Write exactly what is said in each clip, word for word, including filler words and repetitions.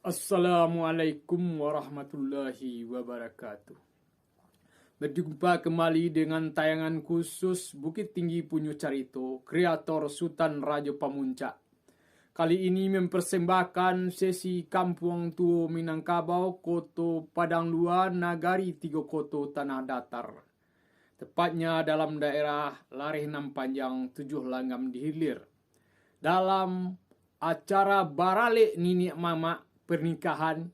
Assalamualaikum warahmatullahi wabarakatuh. Berjumpa kembali dengan tayangan khusus Bukittinggi Punyo Carito, kreator Sutan Rajo Pamuncak. Kali ini mempersembahkan sesi Kampuang Tuo Minangkabau, Koto Padang Lua, Nagari Tigo Koto, Tanah Datar. Tepatnya dalam daerah Lareh Nan Panjang, Tujuah Langgam di Hilir. Dalam acara baralek niniak mamak pernikahan,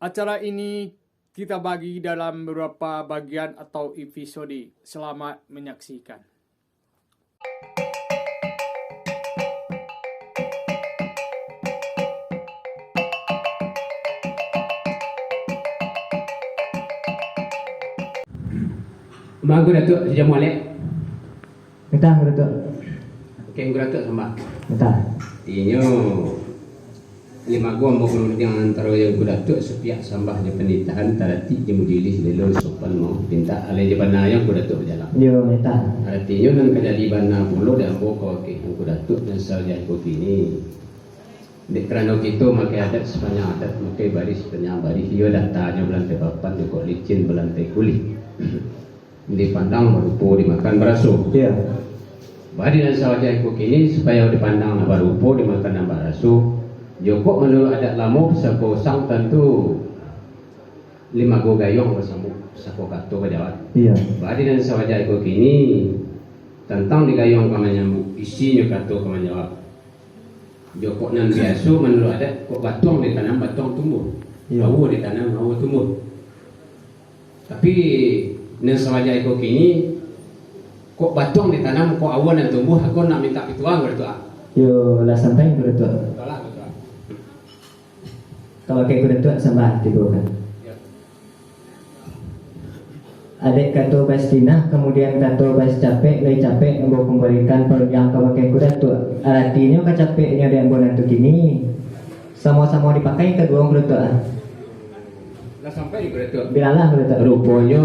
acara ini kita bagi dalam beberapa bagian atau episode. Selamat menyaksikan. Mangko Datuak, sijamu alek. Entah, Datuak. Oke, Ngku Datuak sambah. Entah. Inyo, limo ambo barundiang antaro Ngku Datuak, sapiak sambah jo panitahan, taratik jo majilih, lelo sopan mau pintak, alai jo bana yo Ngku Datuak bajalan. Yo, entah. Aratinyo nan ka jadi bana pulo dek ambo ka wakil Ngku Datuak nan sawaja iko kini. Dek karano kito makai adat sapanjang adat, makai barih sapanjang barih, iyo datanyo balantai papan, jokok licin balantai kulih. Dipandang barupo, dimakan baraso. Iyo. Bari nan sawaja iko kini, supayo dipandang nan barupo, dimakan nan baraso. Jokok manuruik adat lamo, pusako usang tantu limo gayuang basambut, pusako kato bajawab. Iyo. Bari nan sawaja iko kini, tantang di gayuang ka manyambut, isinyo kato ka manjawab. Jokok nan biaso manuruik adat, kok batuang ditanam, batuang tumbuah. Iyo. Aua ditanam, aua tumbuah. Tapi, nan sawaja iko kini, kok batuang ditanam, kok aua nan tumbuah, ko nak mintak pituah, Ngku Datuak. Yo, lah sampai, Ngku Datuak. Tolak, Ngku Datuak. Kalau kayak Ngku Datuak, sambah tibo kan. Yo. Adek kato bastinah, kamudian kato bas capek, lai capek ambo kumbalikan parundiang ka bakeh Ngku Datuak. Aratinyo ka capeknyo dek ambo nan tu kini, samo-samo dipakai kaduo Ngku Datuak, ah. Lah sampai Ngku Datuak? Bilalah Ngku Datuak. Ruponyo,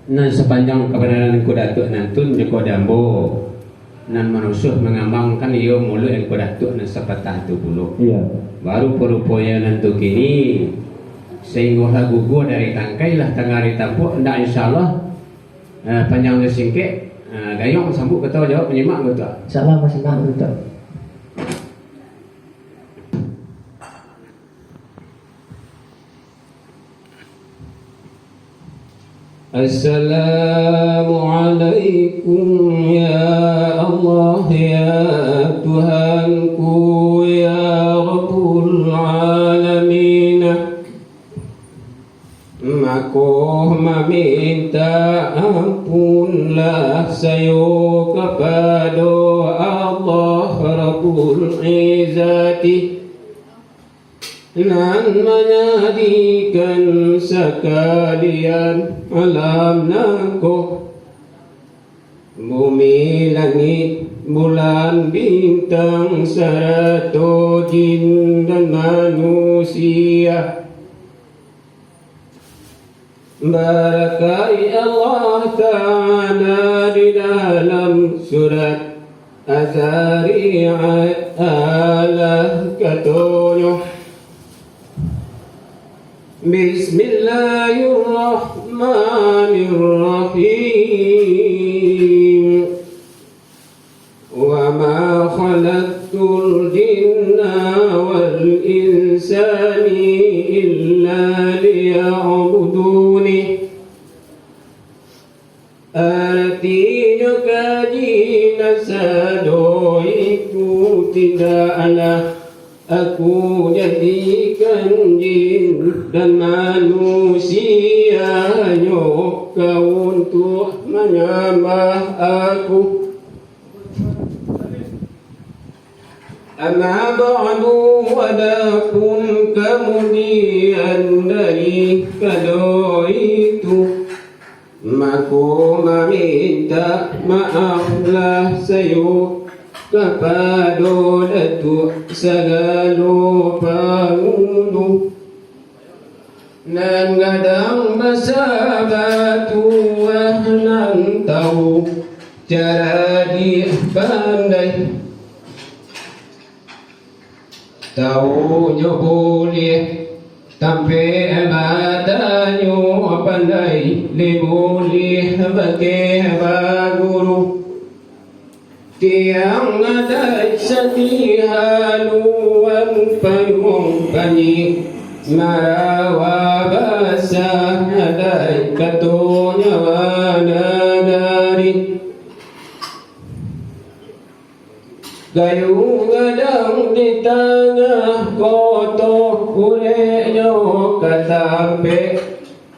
nan sapanjang kabanaran Ngku Datuak nan tu, jikok di ambo, nan manusuah mangambangkan iyo muluik Ngku Datuak nan sapatah tu pulo. Iyo. Baru parupoyo nan tu kini, sainggolah guguah dari tangkai, lah tangah dari tapuak, ndak, insyaallah, eh, panjang jo singkek, eh, gayuang sambut kato jawab panyimak Ngku Datuak. Insyaallah, masimak Ngku Datuak. Assalamualaikum, ya Allah, ya Tuhanku, ya Rabbul Alamin. Mako mamintak ampunlah sayo kapado Allah Rabbul Izzati, nan manjadikan sakalian alam nangko, bumi, langik, bulan, bintang, sarato jin dan manusia. Barakaik Allah Ta'ala di dalam surat Az-Zariyat, alah katonyo, Bismillahirrahmanirrahim. Wa ma khalaqtul jinna wal insani illa liya'buduni. Aratinyo kaji nan sado itu, tidaklah Aku jadikan jin dan manusia hanyo ka untuak manyambah Aku. Amma ba'du, adapun kamudian daripado itu, mako mamintak maaflah sayo kapado Datuak sagalo pangulu. Nan gadang basa batuah, nan tau cadiak pandai. Taunyo buliah, tampek batanyo pandai, lai buliah bakeh baguru. Tiang adaik sati haluan payuang panji, marawa basa adaik kato nyawa nagari. Kayu gadang di tangah koto, uleknyo ka tampek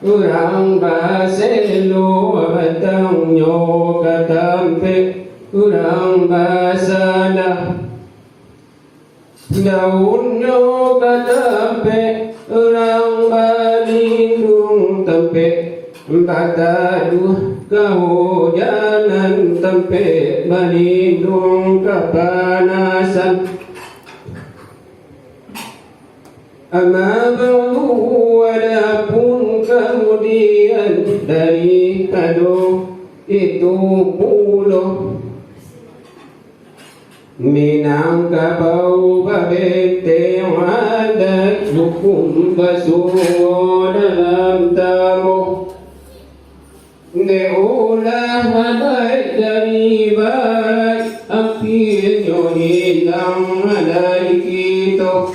urang baselo, batangnyo ka tampek urang basalah. Daunnyo ka tampek urang balindung, tampek bataduah kaujanan, tampek balindung kapanasan. Amma ba'du, adapun kamudian daripado itu pulo, Minangkabau babenteng adat hukum basuo dalam tambo. Dek ulah adaik dari barat, ampinyo ilang adaik kito.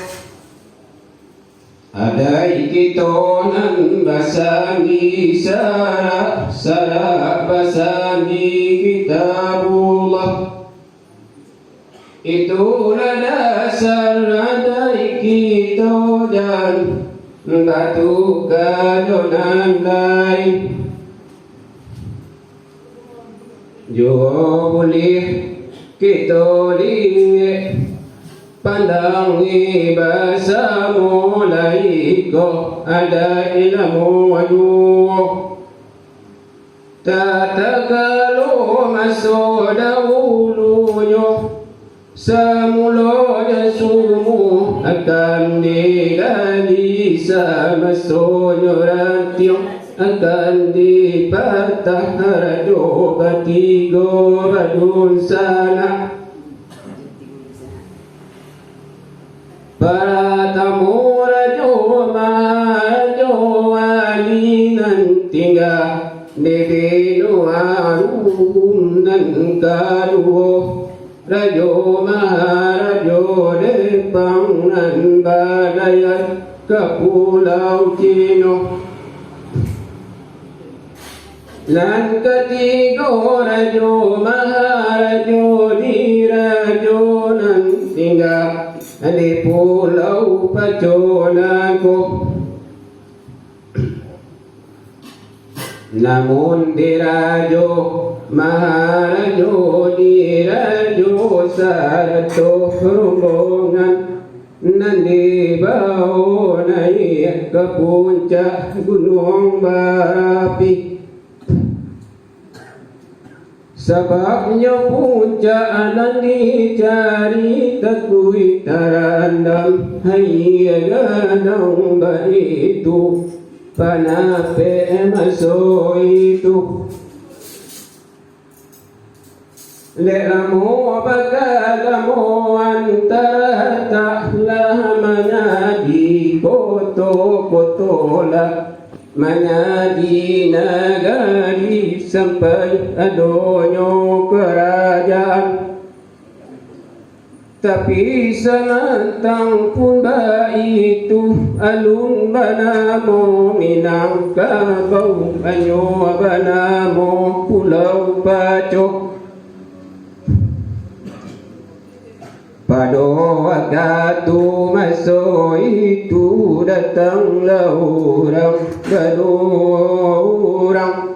Adaik kito nan basandi sarak, sarak basandi Kitabullah. Itulah dasar adaik kito, jan batuka jo nan lain. Juo buliah kito lingek, pandangi basamo lai ko adaik lamo juo. Tatakalo maso dahulunyo, samulonyo sumua akan digali, samasonyo rantiang akan dipatah, rajo batigo badunsanak. Paratamo rajo marajo wali nan tingga di Binu Arum, nan kaduo Rajo Maharajo Depang nan badayah ka Pulau Cino. Nan katigo Rajo Maharajo Dirajo nan tingga di Pulau Paco Nangko. Namun Dirajo Maharajo Dirajo sarato rombongan nan dibao naiak ka puncak Gunuang Barapi. Sababnyo puncak nan dicari takuik tarandam aia gadang, baitu panapek maso itu. Dek lamo bakalamo antara tak lah manyadi koto-koto lah. Manyadi nagari sampai adonyo karajaan. Tapi samantang pun baitu, alun banamo Minangkabau, hanyo banamo Pulau Paco. Pado wakatu maso itu, datanglah urang, kaduo urang.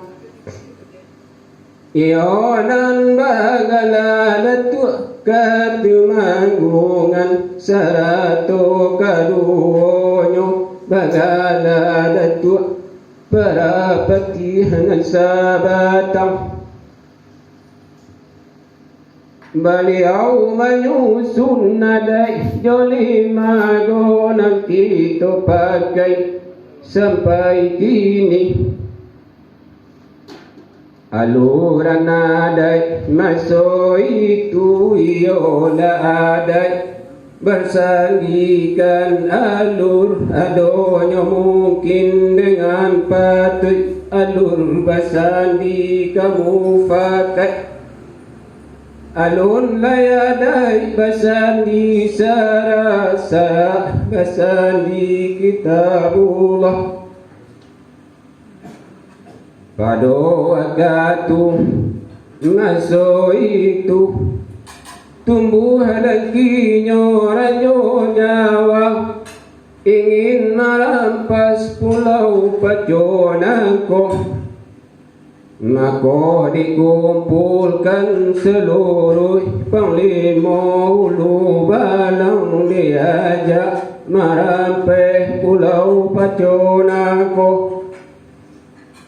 Iyo nan bagala Datuak Katumanggungan, sarato kaduonyo bagala Datuak Parapatiah nan Sabatang. Baliau manyusun adaik jo limbago nan kito pakai sampai kini. Aluran adaik maso itu iyolah adaik Basandikan alur, adonyo mungkin dengan patuik, alur basandi ka mufakaik. Alun lai adaik basandi sara-sara, basandi Kitabullah. Pado wakatu maso itu, tumbuah dangkinyo rajo Jawa, ingin marampas Pulau Paco nangko. Mako dikumpulkan saluruh panglimo ulu balang, diajak marampeh Pulau Paco nangko.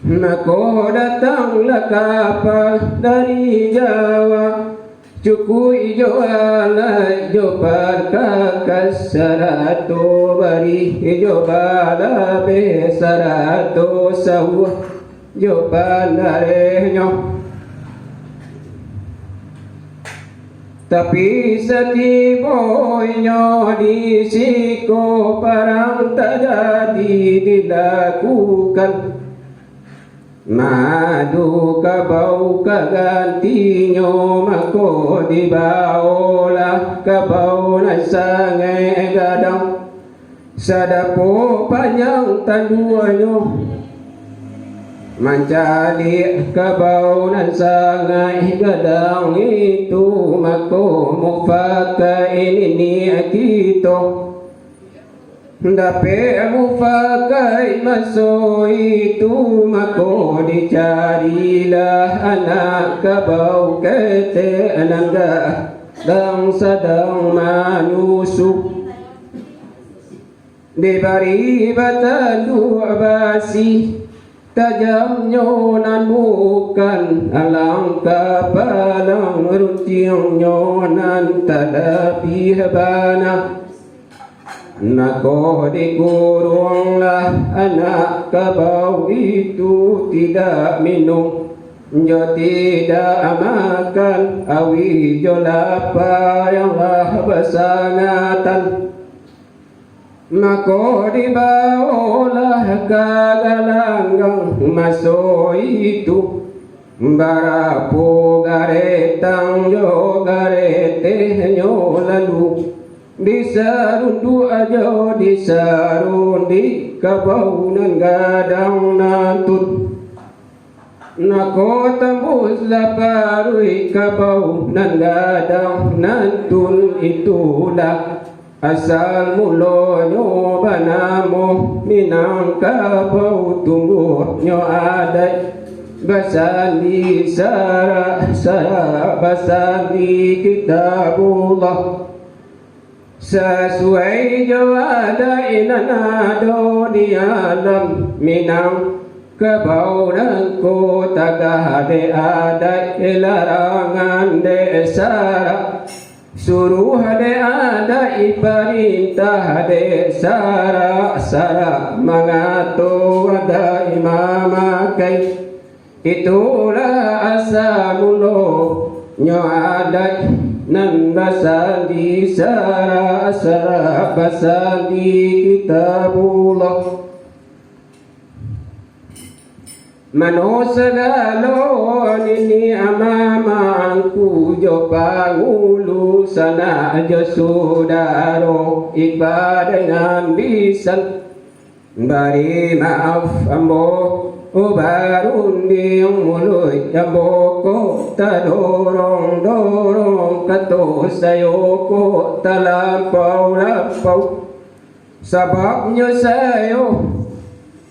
Mako datanglah kapa dari Jawa, cukuik jo alaik jo parkakas, sarato barih jo balabeh, sarato sauah jo pandarehnyo. Tapi satibo inyo di siko, parang tajadi dilakukan. Madu kabau ka gantinyo, mako dibaolah kabau nan sangaik gadang. Sadapo panjang tanduanyo, mancaliak kabau nan sangaik gadang itu, mako mufakaik niniak kito. Dapek mufakaik maso itu, mako dicarilah anak kabau ketek nan gadang sadang manyusu. Dibari batanduak basi, tajamnyo nan bukan, alangkah palang runtiangnyo nan talabiah bana. Mako dikuruanglah anak kabau itu, tidak minum jo tidak makan, auih jo lapa yang lah basangatan. Mako dibaolah ka galanggang maso itu, barapo garetang jo garetehnyo, lalu disarunduak jo disarundik kabau nan gadang nan tun. Mako tambuihlah paruik kabau nan gadang nan tun itulah asal mulonyo banamo Minangkabau, tumbuahnyo adaik basandi sara-sara, basandi Kitabullah. Sasuai jo adaik nan ado di alam Minangkabau nangko, tagah dek adaik, larangan dek sara, suruah dek adaik, parintah dek sara, sara mangato adaik mamakai. Itulah asa mulonyo adaik nan basandi sara-sara, basandi Kitabullah. Mano sagalo niniak mamak angku jo pangulu, sanak jo sudaro, ipa dengan bisan. Bari maaf ambo, barundiang muluik ambo ko, tadorong-dorong kato sayo ko, talampau-lampau. Sababnyo sayo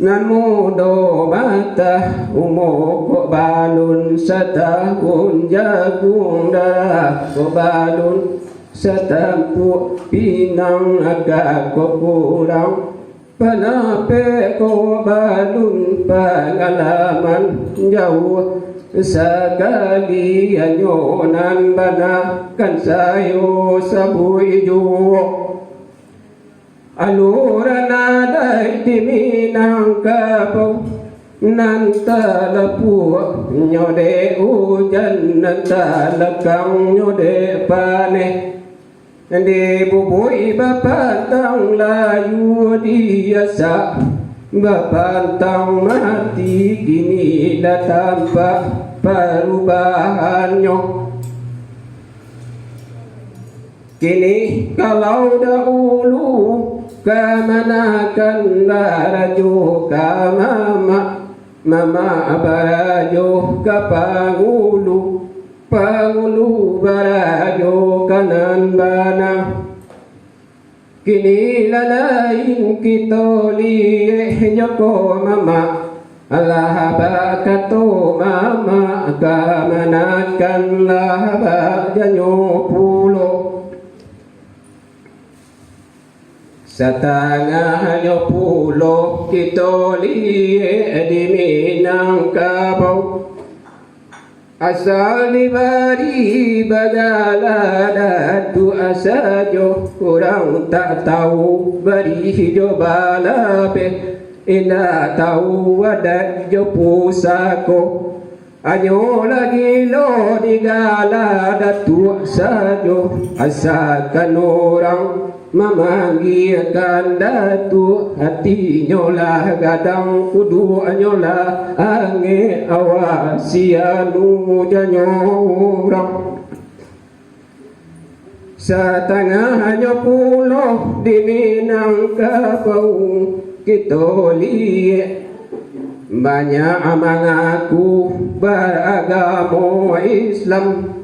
nan mudo mata, umua kok balun satahun, jaguang darah kok balun satampuak, pinang agak kok kurang. Panapek ko balun pangalaman jauah, sakali hanyo nan bana kan sayo sabuik juo. Aluran adaik di Minangkabau, nan talapuaknyo dek ujan, nan talakangnyo dek paneh. Di bubuik bapantang layu, di asak bapantang mati, kini lah tampak parubahannyo. Kini kalau dahulu, kamanakan barajo ka mamak, mamak barajo ka pangulu, pangulu barajo ka nan bana. Kini lah lain kito liek, jo ko mamak lah bakato mamak, kamanakan lah bak janyo pulo. Satangahnyo pulo kito liek di Minangkabau. Asal dibari bagala datuak sajo, urang tak tau bari jo balabeh, indak tau adat jo pusako. Hanyo lah gilo digala datuak sajo, asakan urang mamanggiakan datuak, hatinyo lah gadang, uduaknyo lah angek, awak sia nu janyo urang. Satangahnyo pulo di Minangkabau kito liek, banyak mangaku baragamo Islam,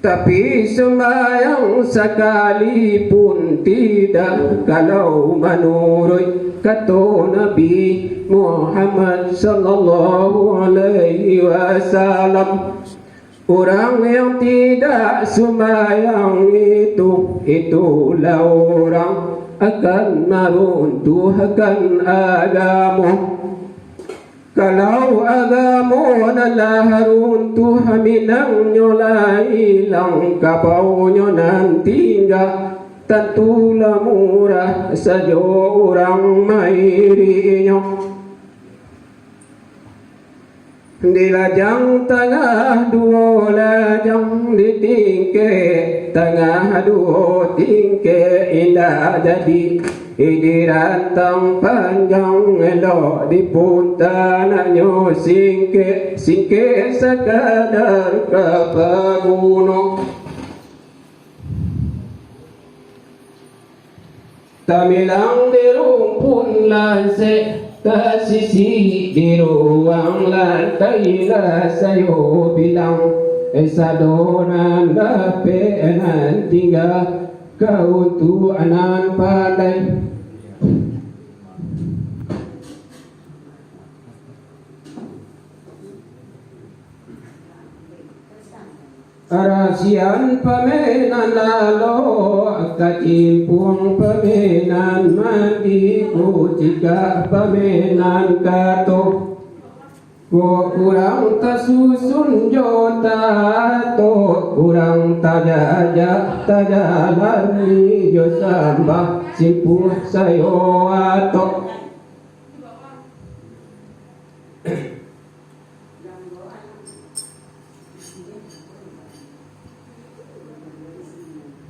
tapi sumbayang sakalipun tidak, kalau manuruik kato Nabi Muhammad sallallahu alaihi wasallam. Urang yang tidak sumbayang itu, itulah urang akan maruntuhkan agamo. Kalau agamo nan lah runtuh, Minangnyo lah ilang, kabaunyo nan tingga, tantulah murah sajo urang mairiaknyo. Di lajang tangah duo lajang, di tingkek tangah duo tingkek, indak jadi dirantang panjang, elok dipunta naknyo singkek, singkek sakadar ka paguno. Tamilang di rumpun lasek, tasisik di ruang lantai, lah sayo bilang, eh, sado nan dapek nan tingga, ka untuak nan pandai. Arasian pamenan lalok, kacimpuang pamenan mandi, kucikak pamenan kato. Kok kurang tasusun jo taatok, kurang tajajak tajalani jo sambah simpuah sayo atok.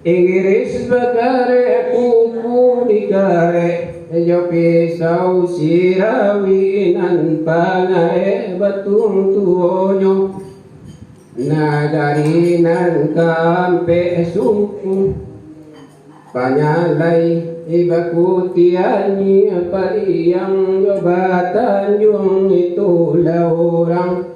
Inggirih bakarek, kuku dikarek, jo pisau sirawi nan pangaek batuang tuonyo. Nagari nan kaampek suku, panyalai bakutiani, paliang jo batanjuang, itulah urang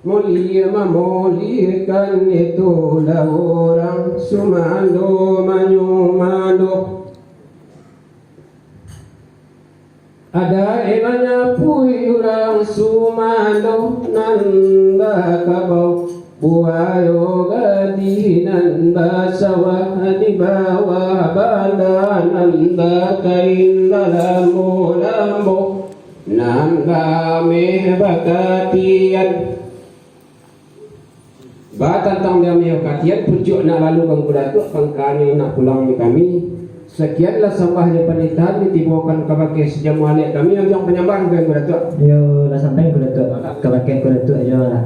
mulia mamuliekan, itulah urang sumando manyumando. Adaik manyapuik urang sumando nan bakabau, buayo gadih nan basawah, di bawah banda nan bakain balambo-lambo, nan lameh bakatian. Batantang dami wakatian, pucuak nak lalu ka Angku Datuak, pangkanyo nak pulang di kami. Sakianlah sambah jo panitahan ditibokan kabake sajamu alek kami, anjuang panyambahan ka Angku Datuak. Yo, lah sampai Angku Datuak, kabake Angku Datuak jo lah.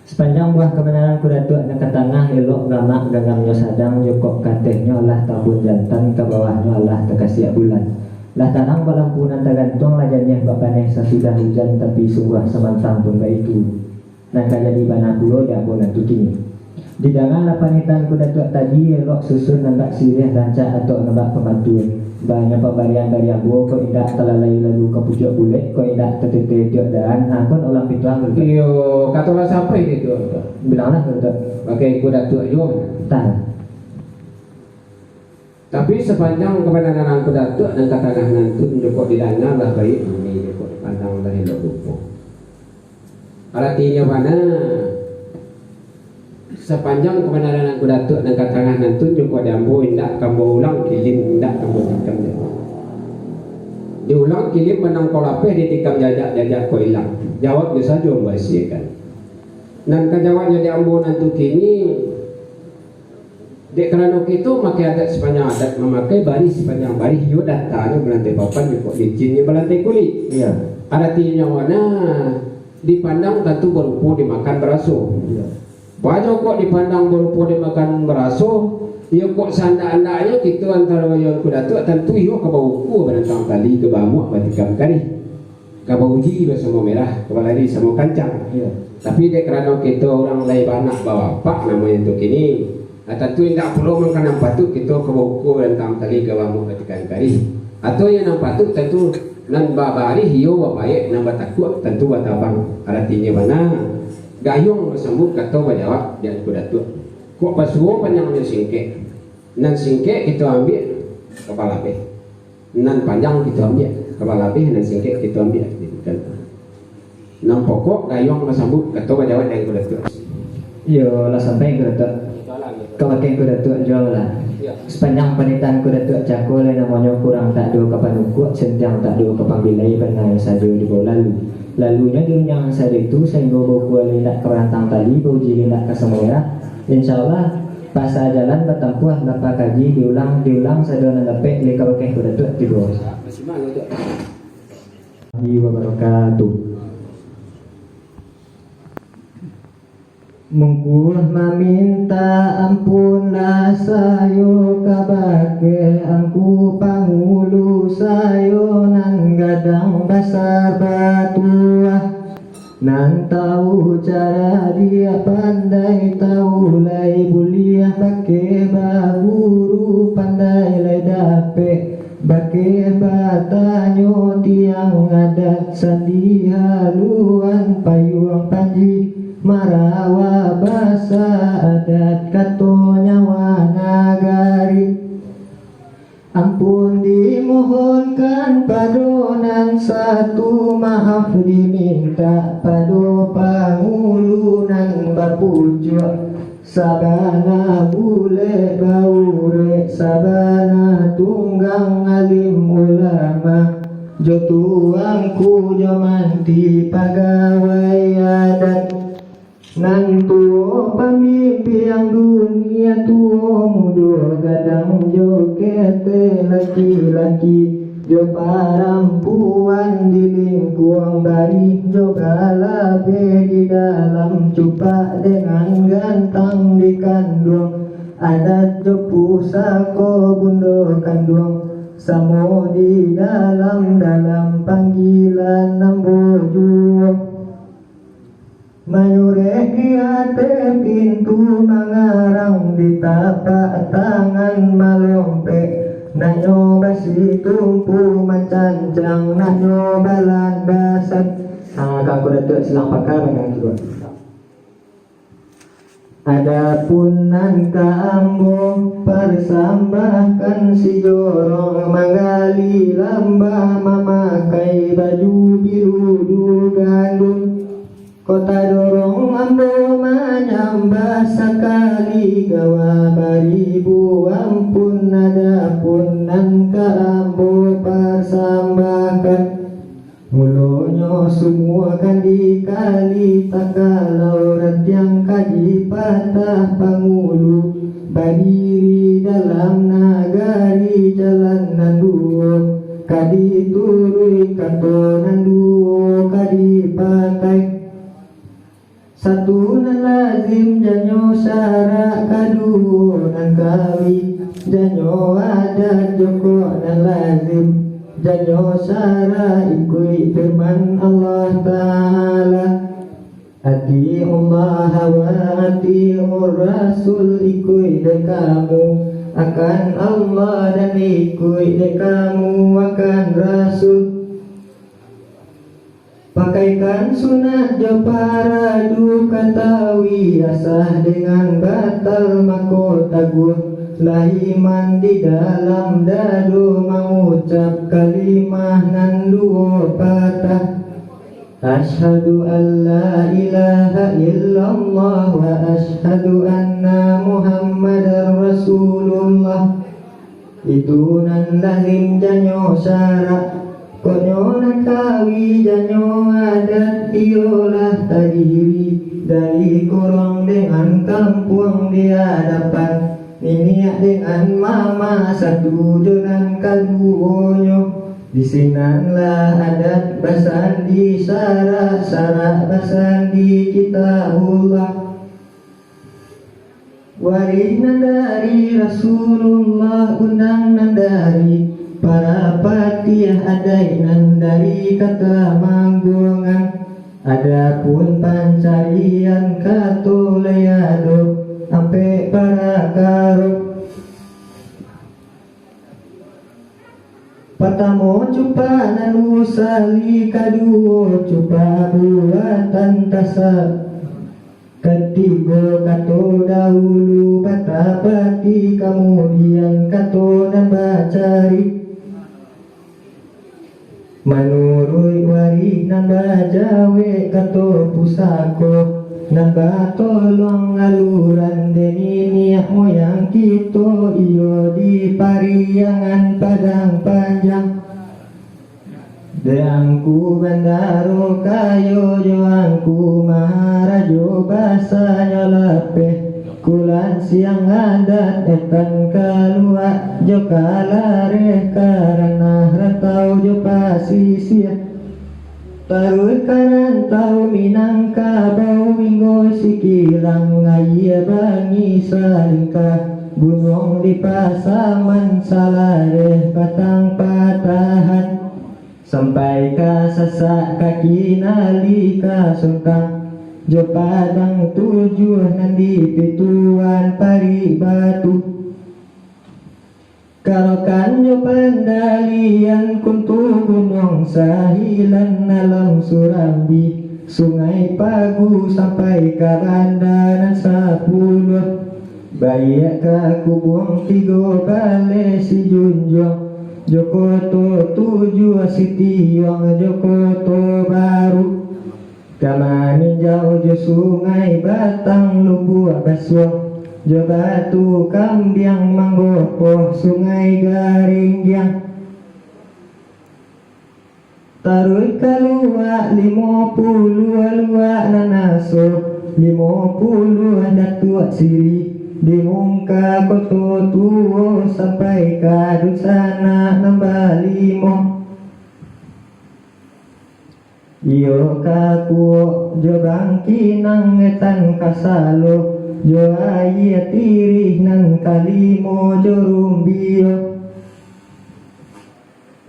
Sapanjang buah kabanaran Angku Datuak nan ka tangah elok gamak, ganggamnyo sadang, jokok ka atehnyo alah tambun jantan, ka bawahnyo alah takasiak bulan. Lah tarang balampu nan tagantuang, lah janiah bapaneh sasudah ujan, tapi sungguah samantang pun baitu. Nan ka jadi bana pulo di ambo nan tu kini. Didanga lah panitahan Angku Datuak tadi, elok susun nan bak siriah, rancak atok nan bak pambantuan. Banyak pambarian dari ambo, kok indak talalai lalu ka pucuak bulek, kok indak tatete tiok daan, ha, kon ulang pituah dulu. Iyo, kato lah sampai di tu. Bilanglah dulu tu. Pakai Angku Datuak juo. Tah. Tapi sapanjang kabanaran Angku Datuak nan ka tangah nantun, jokok didanga lah baiak bunyi, jokok dipandang lah elok rupo. Aratinyo bana, sapanjang kabanaran Angku Datuak nan ka tangah nantun, jokok di ambo indak ka ambo ulang kilim, indak ka ambo tikam jajak. Diulang kilim manang ko lapeh, ditikam jajak, jajak ko ilang. Jawabnyo sajo ambo asiakan. Nan ka jawabnyo di ambo nan tu kini, dek karano kito makai adat sapanjang adat, mamakai barih sapanjang barih, iyo datanyo balantai papan, jokok licinnyo balantai kulik. Iyo. Aratinyo bana, dipandang tantu barupo, dimakan baraso. Iyo. Baa kok dipandang barupo, dimakan baraso, iyo kok saandak-andaknyo kito antaro iyo Angku Datuak, tantu iyo ka baukua banantang tali, ka baamuak batikam karih, ka bauji basamo merah, ka balari samo kancang. Iyo. Tapi dek karano kito urang lai baanak babapak namonyo tu kini, ah, tantu indak pulo mangko nan patuik kito ka baukua banantang tali, ka baamuak batikam karih. Atau iyo nan patuik tantu nan babarih iyo bapaek, nan batakuak tantu batabang. Aratinyo bana, gayuang basambuik kato bajawab di Angku Datuak. Kok pasuo panjangnyo singkek, nan singkek kito ambiak ka palabeh, nan panjang kito ambiak ka palabeh, nan singkek kito ambiak ka palabeh. Nan pokok gayuang basambuik kato bajawab di Angku Datuak. Iyo, lah sampai Angku Datuak. Ka bakeh Angku Datuak juo lah. Sapanjang panitahan Angku Datuak cako lai namonyo, kurang tak ado ka panukuak, santiang tak ado ka pambilai, bana sajo dibao lalu. Lalunyo dirundiang sadari tu, sainggo baukua lai indak ka banantang tali, bauji lai indak ka samo merah. Insya Allah, pasa jalan batampuah, lah pakaji diulang, diulang sado nan dapek, lai ka bakeh Angku Datuak tibo. Wabarakatuh. Mungkuah mamintak ampunlah sayo kabake Angku Pangulu sayo nan gadang basa batuah, nan tahu cara dia pandai, tahu lai buliah bakeh baguru, pandai lai dapek bakeh batanyo, tiang adat sandi haluan payuang panji. Marawa basa adat kato nyawa nagari. Ampun dimohonkan pado nan satu, maaf dimintak pado pangulu nan bapucuak. Sabana bulek baurek, sabana tunggang alim ulama, jo tuangku jo manti pagawai adat. Nan tuo pambimbiang dunia, tuo mudo gadang jo ketek laki-laki, jo parampuan di lingkuang barih, jo balabeh di dalam cupak, dengan gantang di kanduang adat, jo pusako bundo kanduang, samo di dalam-dalam panggilan ambo juo. Manyurek di ateh pintu, mangarang di tapak tangan malompek, naknyo basitumpu mancancang, naknyo balandasan. Ah, ka Angku Datuak silang pakai, bana tu. Adapun nan ka ambo parsambahkan, si jorong manggali lambah, mamakai baju biludu gandun. Kok tadorong ambo manyambah, sakali gawa baribu ampun. Adapun nan ka ambo parsambahkan, mulonyo sumua kan dikali, takalau rantiang ka dipatah pangulu, badiri dalam nagari jalan nan duo, ka dituruik kato nan duo ka dipakai. Satu nan lazim janyo syarak, kaduo nan kawi janyo adat, joko nan lazim janyo syarak, ikuik firman Allah Ta'ala, "Ati'ullaha wa ati'ur Rasul," ikuik dek kamu akan Allah, dan ikuik dek kamu akan Rasul. Pakaikan sunat jo paradu, katahui asah dengan batal, mako taguah lah iman di dalam dado, mangucap kalimah nan duo patah, "Asyhadu an la ilaha illallah wa asyhadu anna Muhammadar Rasulullah." Itu nan lazim janyo syarak, kok nyo nan kawi janyo adat, iyolah tadiri dari korong dengan kampuang di adapan niniak dengan mamak, satu jo nan kaduonyo. Di sinanlah adat basandi, syarak-syarak basandi Kitabullah. Warih nan dari Rasulullah, undang nan dari para patih, adaik nan dari Katamangguangan. Adapun pancarian kato lai ado ampek parakaro. Patamo, cupak nan usali, kaduo, cupak buatan tasa, katigo, kato dahulu batapati, kamudian, kato nan bacari. Manuruik warih nan bajawek, kato pusako nan batolong, aluran dek niniak moyang kito, iyo di Pariangan Padang Panjang. Dek Angku Bandaro Kayo jo Angku Maharajo, basanyo lapeh kulan siang adat, etan kaluak jo kalareh, ka ranah rantau jo pasisia. Taruih ka rantau Minangkabau, hinggo Sikilang, Aia Bangi, Salingka, Gunuang di Pasaman, Salareh, Batang Patahan, sampai ka Sasak, ka Kinali, ka Sontang, jo Padang Tujuah nan di Pituan Parik Batu. Karokan jo Pandalian, Kuntu Gunuang Sahilan, Alam Surambi, Sungai Pagu, sampai ka Banda nan Sapuluah. Baiak ka Kubuang Tigo Baleh, Sijunjuang, jo Koto Tujuah, Sitiuang, jo Koto Baru. Ka Maninjau jo Sungai Batang, Lubuak Basuang jo Batu Kambiang, Manggopoh, Sungai Garinggiang. Taruih ka Luak Limo Puluah, Luak Nan Aso Limo Puluah, Datuak Siri di Mungka Koto Tuo, sampai ka Dunsanak Nan Balimo. Iyo ka Kuok jo Bangkinang, Etan Kasalo jo Aia Tirih nan kalimo jo Rumbio.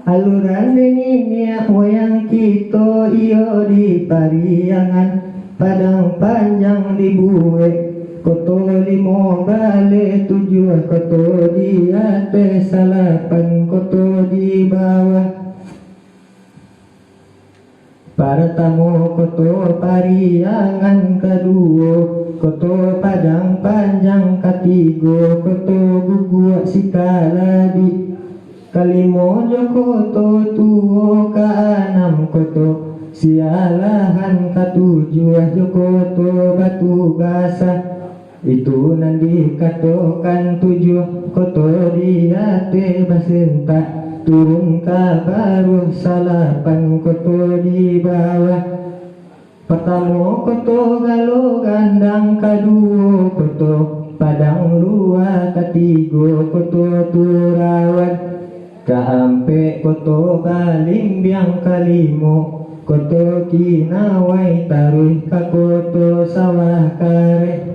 Aluran dek niniak moyang kito, iyo di Pariangan Padang Panjang dibuek koto limo baleh, tujuah koto di ateh, salapan koto di bawah. Paratamo koto Pariangan, kaduo koto Padang Panjang, katigo koto Guguak Sikaladi, kalimo jo Koto Tuo, kaanam koto Sialahan, katujuah jo koto Batu Basa. Itu nan dikatokan tujuah koto di ateh basentak, turun ka baruah salapan koto di bawah. Partamo koto Galo Gandang, kaduo koto Padang Lua, katigo koto Turawan, kaampek koto Balimbiang, kalimo Koto Kinawai taruih ka Koto Sawah Kareh.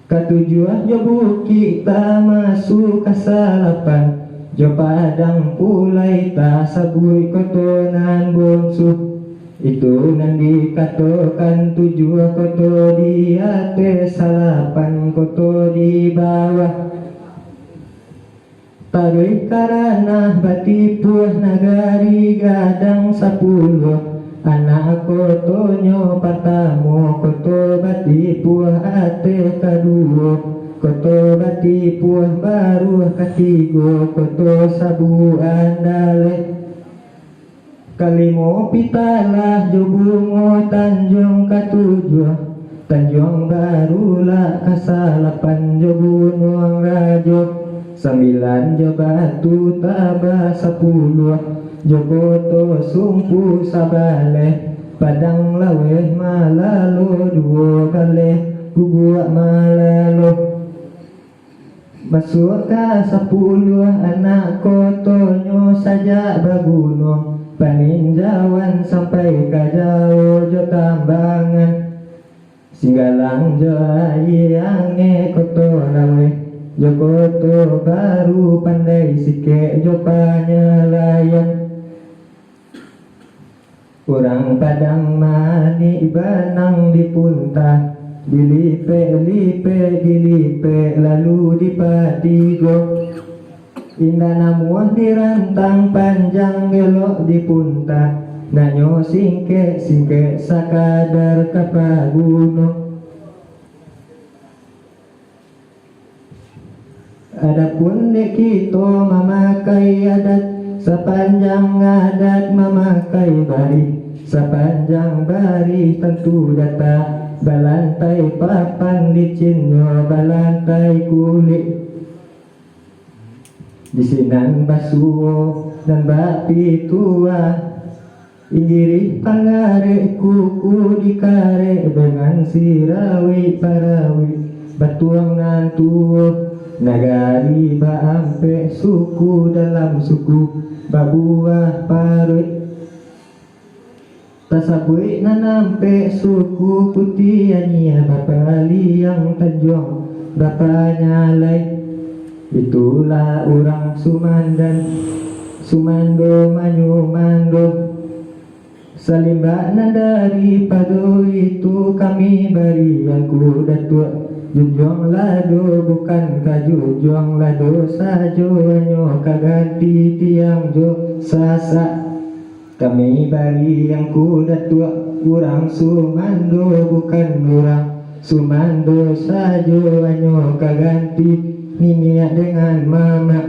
Katujuah jo Bukik Tamasuak, kasalapan jo Padang Pulai, tasabuik koto nan bonsu. Itu nan dikatokan tujuah koto di ateh, salapan koto di bawah. Taruih ka Ranah Batipuah, Nagari Gadang Sapuluah. Anak kotonyo partamo Koto Batipuah, ateh kaduo Koto Batipuah, baruah katigo Koto Sabuang Daleh. Kalimo Pitalah jo Bungo Tanjuang, katujuah Tanjuang Barulak, kasalapan jo Gunuang Rajo, sambilan jo Batu Taba, sapuluah jo Koto Sumpu Sabaleh, Padang Laweh Malalo duo baleh, Guguak Malalo. Masuak ka sapuluah anak kotonyo sajak bagunuang, Paninjauan sampai ka Jawo jo Tambangan, Singgalang jo Aia Angek, Koto Laweh jo Koto Baru, Pandai Sikek jo Panyalaian. Urang Padang Manik Banang dipunta, dilipek-lipek, dilipek lalu dipatigo. Indak namuah dirantang, panjang elok dipunta, naknyo singkek-singkek sakadar ka paguno. Adapun dek kito mamakai adat, sapanjang adat mamakai barih, sapanjang barih tantu data, balantai papan licinnyo, balantai kulik. Di sinan basuo nan bapituah, Inggirih panggarek, kuku dikarek dengan sirawik parawik, batuang nan tuo. Nagari baampek suku, dalam suku babuah paruik. Tasabuik nan ampek suku, Putiah Anyia, Bapaliang, Tanjuang, Bapanyalai. Itulah urang Sumandan, sumando manyumando. Salimbak nan daripado itu, kami bari Angku Datuak, junjuang lado bukan ka junjuang lado sajo, hanyo ka ganti tiang jo Sasak. Kami bari Angku Datuak, urang sumando bukan urang sumando sajo, hanyo ka ganti niniak dengan mamak.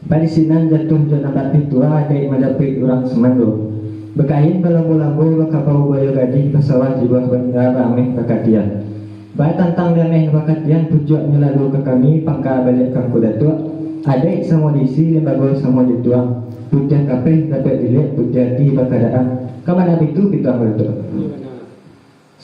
Bak di sinan jatuah jo nan bapituah, adaik manjapuik urang sumando. Bakain balambo-lambo, bakabau buayo gadih, basawah jibuah bainda, baameh bakatiah. Batantang di ameh bakatiah, pucuaknyo lalu ka kami, pangka baliak ka Angku Datuak, adaik samo diisi, limbago samo dituang, putiah kapeh dapek diliek, putiah ati bakadaan. Ka mano bitu, Angku Datuak?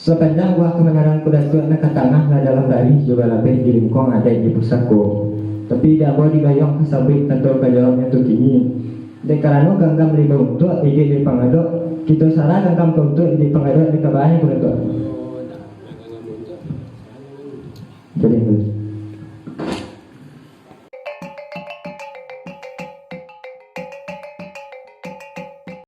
Sapanjang buah kamanaran Angku Datuak nan ka tangah, lah dalam barih jo balabeh di lingkuang adaik di pusako. Tapi, dek ambo digayuang ka sabuik kato ka jawabnyo tu kini. Dek karano ganggam lai bauntuak, iduik lai pangadok, kito sarahan ganggam ka untuak, iduik pangadok, dek kabahan Angku Datuak. Jadi,